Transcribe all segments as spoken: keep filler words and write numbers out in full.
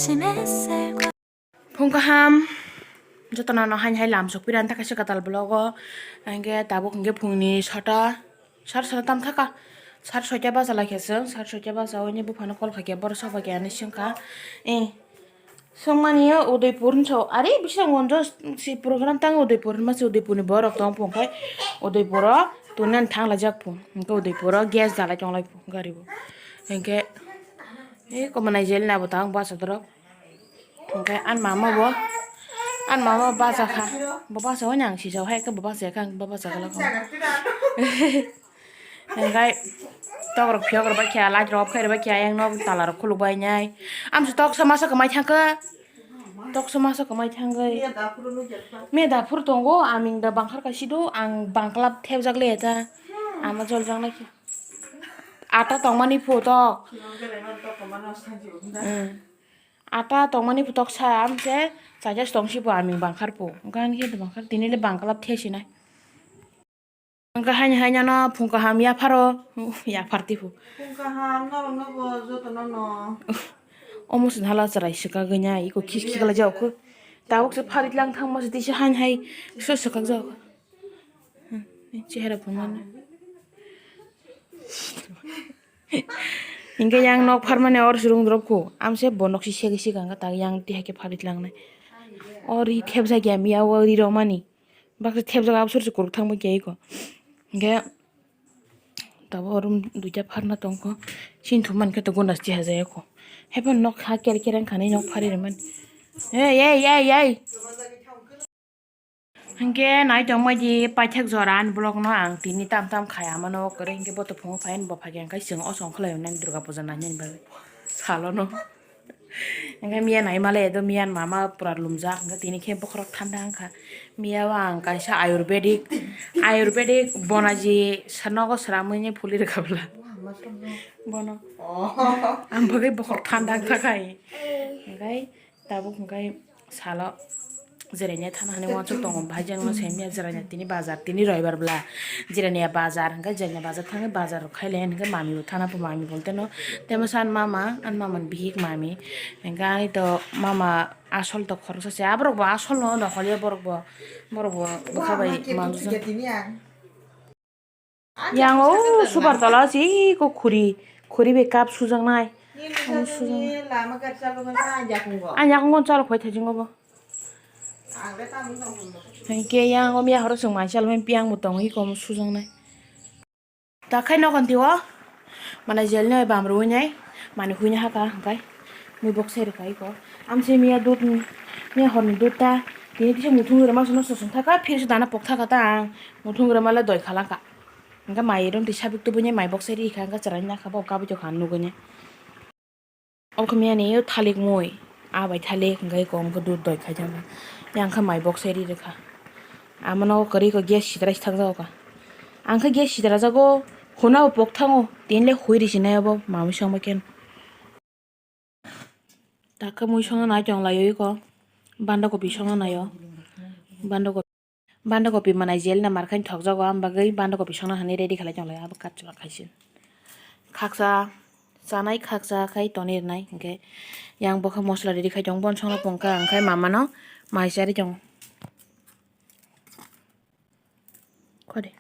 Phung kaham, jotono no haini hai lam sok pirani ta kaisa kwtal vlog o, hingke tabuk hingke phungni sota, sar sota tam thaka, sar soita baja lai khe chwng, sar soita baja o nini buphano call khaikhe borok sok bai khe ani swngkha, eh, swngmani o Udaipur hinwi sao, are bising gonjo si program tang Udaipur hinma se Udaipur ni borok tong phung khai Udaipur o tuni ani thang laijak phung, hingke Udaipur o gas jalai tong lai phung gari o, hingke, eh, komo nai jel na bo tang bacha dorok. Hingke ani mama bo, ani mama bo bacha kha. Bo bacha o nang sijak hai khe bo bacha kha, bo bacha kha. Hingke tok rok phiyok rok bai khe, light rok off khai rok bai khe, ayang nok tala rok khuluk bai nai. Amsa tok sa masa kwmai thang kha. Tok sa masa kwmai thang kha. Me da phuru tongo, aming da bangkhar kaisi do, ang bangkla thepjak le ta. Ama jol jang nai khe. Ata tongmani phu tok. Hmm. Ata tongmani phu tok sa, amse chaja tong si phu aming bangkhar phu. Hingke ani khe bangkhar tini le bangkla the sinai. Hingke haini haini ano phung kaham yapharo, yaphar ti phu. Phung kaham norok no bo joto no no. Omo se hala chwrai swkagwi nai, iko khis khikla jao kho. Tabuk se pharit lang thang mo se tisa haini hai so swkak jao kho. Hmm, chehra phunukmani. Hingke yang nok pharmani oro se rung drop kho. Amse bo nok si segi segi hingke tak yang tihai khe pharit langnai. O ri thepjak ya miya o ri romani. Baksa thepjak absor se kuruk thangma khe iko. Hingke tabuk room duita pharna tongkho. Chini thum mankhe to gunda se tihajaya kho. Haiphano nok ha kere kere wngkha nai nok phari rwmani. Ei, ei, ei, ei. Hingke nai tongmai di paithak jora ani vlog no ang tini tam tam khai amano kwrwi hingke bo to phungo phai ani bo phai khe hingke chwng o song khlai nani Durga puja nainani bagwi salo no. Hingke miya nai male do miya ni mama pura lumjak hingke tini khe bokhorok thanda wngkha. Miya o ang kaisa ayurvedic, ayurvedic bonaji nogo swramwi phuli rwkha bwla bono. Ang bagwi bokhorok thanda wngkha khai. Hingke Tabuk hingke salo jerenya thana hinwi uansuk tongo, bahai jani uansuk himya jeranya tini bazar, tini roibar bwla jeranya bazar, hingke jeranya bazar thangwi bazar rok khai lai hingke mami bo thana pho mami bo teno temo san mama, ani mama ni bihik mami, hingke ani to mama asol to khoroksa se, aborok bo asol no holi borok bo, borok bo bwkha bai manjak. Yang o super tola si ko khuri, khuri bai cup sujaknai. Omo sujaknai. Ang yakung gon chalo khoi thajingo bo. Hingke yang o miya horo chwng mai chalo piang bo tongo iko omo sujaknai. Takhai nogon tio. Mana jel noi bam rwinai. Mani huina haka hingkai. Mui bok sai rwkha iko. Amse miya dud, miya horni dud ta. Tini kisa muthung rwma sono sosong thaka, phir se dana pok thaka ta ang. Muthung rwma le doi khalangka. Hingke mai rom twi sabik tubui nai mai bok sai rikha, hingke chwrai nakha bo kabui tokha nugui nai. Omo khe miya ni thalik mui. A bai thalik hingke iko omo khe dud doi khaijak. Yang khe mai bok sai ri rwkha. Amo no kwrwi ko gas sitra si thang jago ka. Ang khe gas sitra jago. Huna bo pok thango. Tini le hui risi nai abo mamui song bai khe. Takhe mui songna nai tong laio iko. Banda kopi songna naio. Banda kopi, banda kopi manai jel na markhain thok jago, am bagwi banda kopi songna hinwi ready khalai tong laio, abo kat chwla khaisi. Khaksa chanai khaksa khai tonwi rwnai, hwnkhe yang bo khe mosla ready khai tong, bon songna pungkha, hwnkhe mama no mai charwi tong. Khode.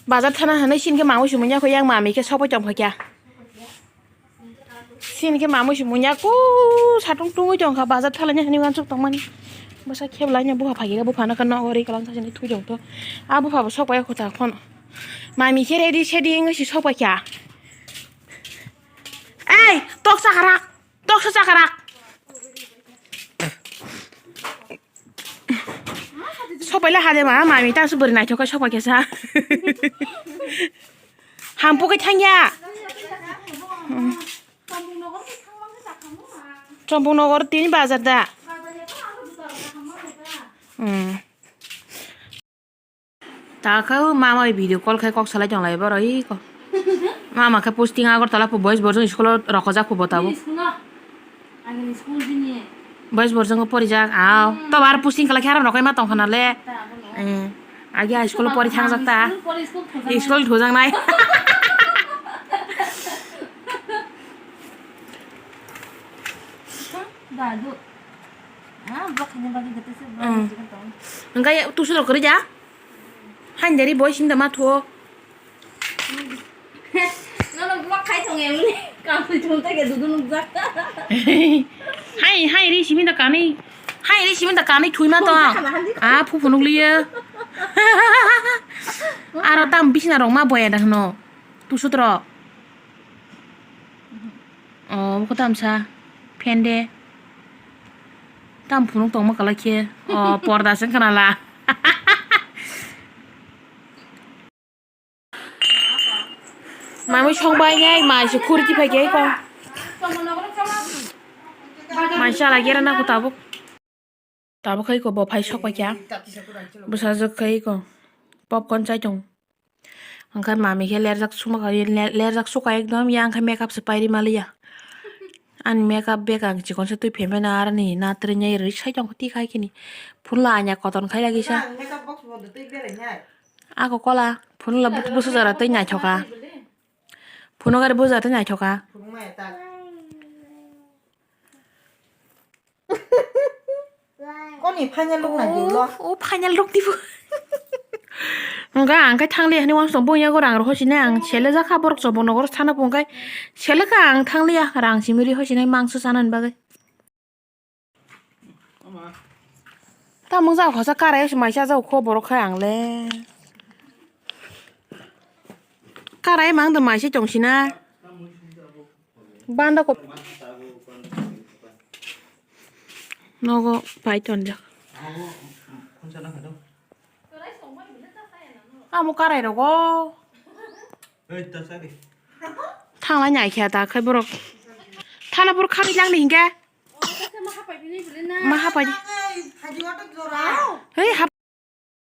Bazar thana hinwi sini khe mamui sumui yakho yang mami khe sokbai tongkha kya. Sini khe mamui sumui yakho satung tungui tongkha bazar thalaina hinwi uansuk tongmani. Bwsa khe belai no bupha phai khe bupha no khe nogo ri kwlangkha sini thui tongtho. A bupha bo sokbai yakho ta phone. Mami khe ready sedi wngwi si sokbai kya. Ei tok chakrak. Toksa chakrak. Sopaila hade ma mami ta subari naithok kai sopai kesa. Hampu kai thangya. Chompong nogor tini bazar da. Hmm. Ta khe mama bai video call khai kok salai tong lai borok iko. Mama khe posting Agartala pho boys borjong school o rokhojak pho bo tabuk. School no? Agini school dini. Boys borjong o porijak ao. Hmm. To bar posting khlai khe aram rokhai ma tong khana le. Ta abo no. Eh. Agi high school o pori thangjak ta. School pori school thujak nai. School thujak nai. Adu. Ah, block ni bagi gete se block. Hmm. Ni chicken tong. Engkai tusu rok kori ja. Hain dari boy sinda ma thuo. Nono block khai tong em ni. Kam thung ta ke dudu nuk jak. Hai, hai ri simi da kani. Hai ri simi da kani thui ma to. Thui ta kana handi. Ah, phu phu nuk liye. Aro tam bisna rok ma boya da no. Tusu tro. Oh, buko tamsa. Phen de. Tam phunuk tongma kwlai khe. Oh, porda se khna la. Mamui song bai nai, mai se khuri ti phai khe ko. Mai chala gera na ko tabuk. Tabuk khai ko bo phai sok pai kha. Bwsajwk khai ko. Popcorn chai tong. Hwnkhe mami khe lerjak suma kha, ler-, lerjak suka ekdom, yang khe makeup se pairi maliya. Ani makeup bag ang chikon se twi phaimani aroni na trwini rwi sai tong ti khai kini. Phunla anya koton khai lagi sa. Ang makeup box bo twi berai nai. Ako kola, phunla but-, busu jora twi naithoka. Phunukari busu jora twi naithoka. Phunukmaya ta. Koni final look nai di ulo? O, o final look di bo. Hwnkhe ang khe thang liya hinwi uansukha, bo yago rang rw hoisinai ang sele jakha borok chobok nogor sana bo hwnkhe sele kha ang thang liya rang simi rw hoisinai mangso sana ni bagwi. Tamung jak hosa karai maisa jak kho borok khai ang le. Karai mang do maisa tong sina. Banda kok. Nogo pai tonjak. Amo karai rogo. Thangla nyai khe ta khai borok. Thana borok kharwi langni hinkhe. Ma hapai. Hei hap.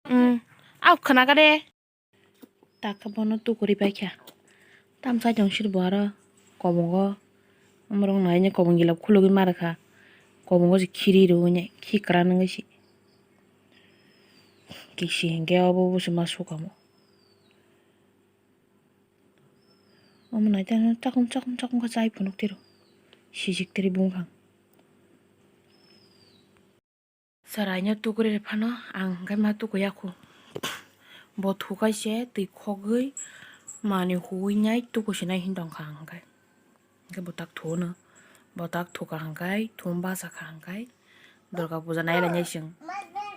Mm. Au khna ka de. Takhe bono tukuri paikha. Tamsai tong sir bo aro kobongo. Omorok naine kobong gila khulugwi ma rwkha. Kobongo se khiri rwgwine khikra nungwi se. Kisi hinkhe obo bo se ma sukamo. Omo naiteno chakum chakum chakum khe chai phunuk tiro. Sijik tiri bungkha. Chwraino tukuri rw phano ang hwnkhe ma tukuya khu. Bo thukai se twi khogwi manwi huwi nai tuku sinai hin tongkha ang hwnkhe. Hwnkhe bo tak thuno, bo tak thuka hwnkhe thum bachakha hwnkhe Durga puja nai lainai chwng.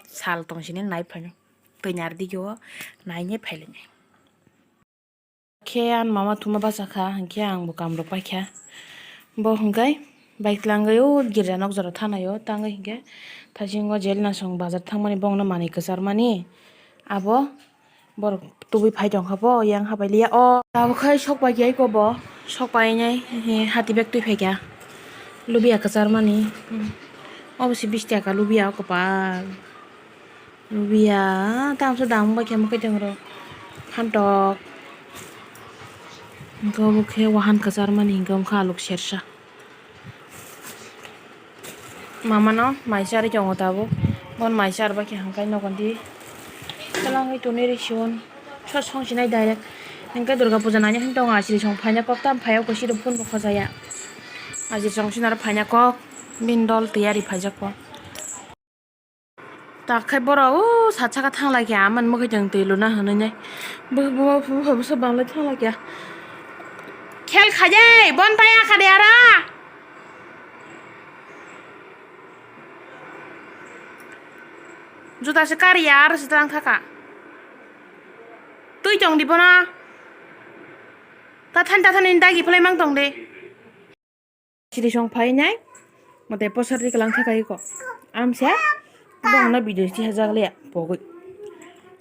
Sal tong sini nai phaino twi nyar digi o nainai phailainai. Khe ani mama thuma bachakha, hinkhe ang bo kamrok paikha. Bo hinkhe bike twlangwi o girja nok jora thanaio, tangwi hinkhe thaisingo Jelnasong bazar thangmani bongno manwi kwcharmani. Abo borok tubui phai tongkha bo, yang habai liya o. Abo khai sok pai khe iko bo, sok painai hati bag twi phaikha. Lubiya kwcharmani. Obo se bish taka lubiya o kwpal. Lubiya, tamsa dam bai khe mwkhwtwng rok. Phantok. Hwnkhe obo khe wahan kwcharmani hwnkhe wngkha aluk sersa. Mamano mai charwi tongo tabuk. Bon mai charwbai khe hwnkhe nogo di. Twlangwi tonwi rw sion. Sot song sinai direct. Hwnkhe Durga puja naina hwn tongo asri song phaina kok tam phai o kusi rw phun bo khojaya. Asri song sinaro phaina kok. Bini dol tiyari phaijak bo. Tak khe borok o sat saka thang lai kha, amani mwkhwtwng twi luna hwnwi nai. Bo, bo, bo, bo, bwsa bang lai thang lai kha. Khel kha de, bon taya kha de ara. Juta se kariya, aro se tang thaka. Twi tong di bono. Ta than, ta than ni dagi phlai mang tong de. Siri song phai nai, mote posar ri kalang thakai ko. Amsa, bongno video si hajak le pogwi.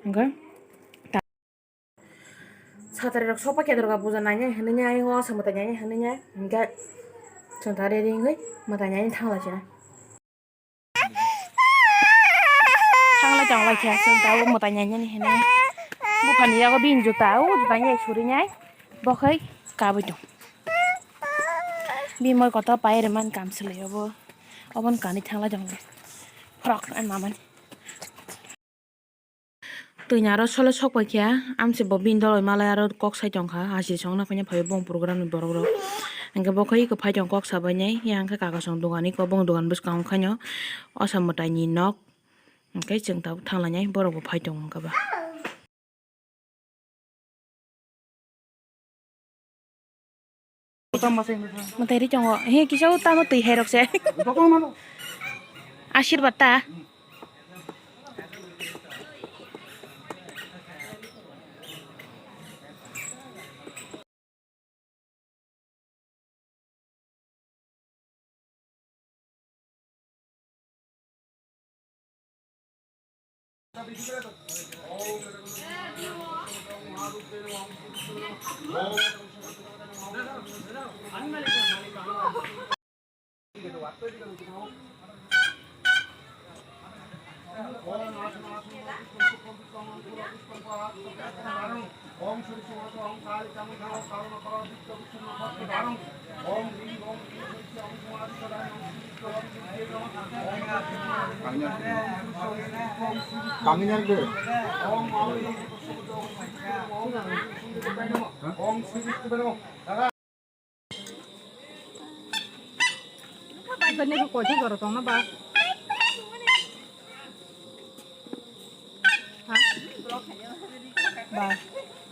Hwnkhe, ta-, satari rok sopa khe Durga puja nainai hwnwi nai, o samwtai nainai hwnwi nai, hwnkhe, chwng ta ready wngwi mwtai nainai thang lai china. Thang lai tong lai khe, chwng ta o mwtai nainani hwnwi. Buphani yago bini juta, o juta ni suri nai, bo khai kabui tong. Bini moi kotor pai rwmani kam swlai obo. Oboni kanwi thang lai tong lai. Frok ani mamani. Twini aro solo sok pai khe, amse bo bini doloi malai aro kok sai tong kha, asri song na phai na phai o bong program ni borok rok. Hwnkhe bo khe eko phai tong kok sabainai, yang khe kakasong dogan eko bong dogan bwskango khaino osa mwtaini nok. Hwnkhe chwng tabuk thanglainai borok bo phai tongo hwnkhe ba. Mwtai ri tongo. He kisa o tamo twi hai rok se. Asirwad ta.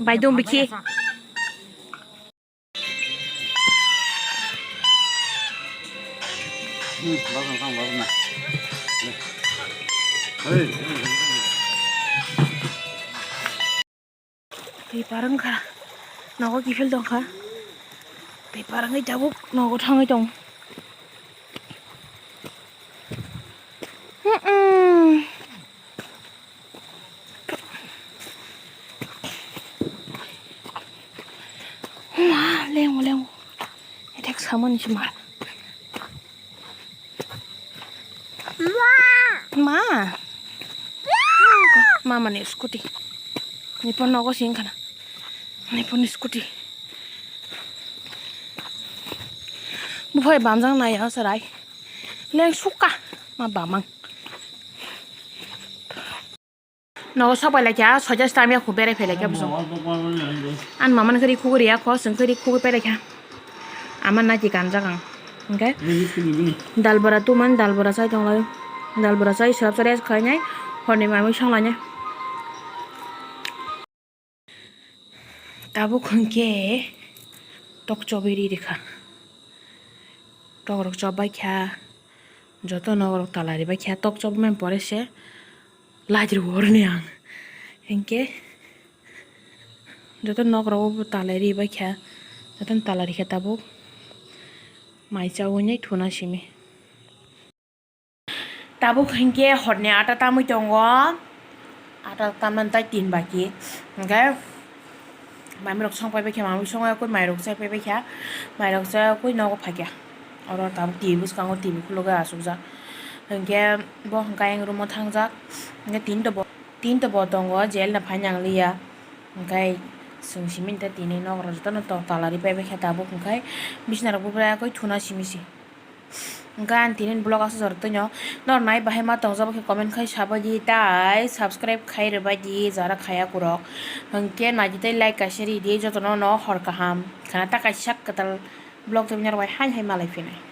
Bai dong bikhi. Twi parwng kha, nogo kiphil tong kha. Twi parwngwi tabuk nogo thangwi tong. Mm-mm. Huma, lengo, lengo. Etek samani si mar. Ma. Ma. Mama ni scooty. Ni pon nogo sing kana. Ni pon scooty. Buphai bamjang nai ha sarai. Leng suka. Ma bamang. Nogo sok pai laikha, soja stamya khu berai phai laikha bwswng. Ani mama ni khari khugwi riya kho, chwng khari khugwi pai laikha. Ama naiti kanjak ang. Hwnkhe dal bora tumani, dal bora chai tong lai. Dal bora chai swrap swrap khainai, horni mamui song lainai. Tabuk hwnkhe tok chobwi ri rikha. Tok rok chobbai kha. Joto nokrok tala ribai kha, tok chobmani pore se light rw hor ni ang. Hinkhe joto nokrok bo tala ribai kha, joto tala rikha tabuk. Mai chawi nai thuna simi. Tabuk hinkhe horni ata tamwi tongo. Ata tamnani tai tin baki. Hinkhe mamirok song paibai kha, mamwi song yakwi mairok chai paibai kha, mairok chai yakwi nogo phaikha. Oro tabuk T V bwskango T V khulugwi achukjak. Hinkhe bo hinkhe ayang room-o thangjak. Hinkhe tin to bo, tin to bo tongo, jail no phaina nangliya. Hinkhe chwng simi tini nokrok jotono to tala ri paibai kha tabuk, hinkhe bisna rok bo bwrwi yakwi thuna simi se. Hwnkhe ang tini vlog aswk jora twino. Norok nai bahai ma tongjak khe comment khai sabai di, tai subscribe khai rwbai di jara khaya kurok. Hwnkhe naidi tei like kaisa ri di, jotono no hor kaham khana ta kaisa kwtal vlog tei norok bai hai hai malai phinai.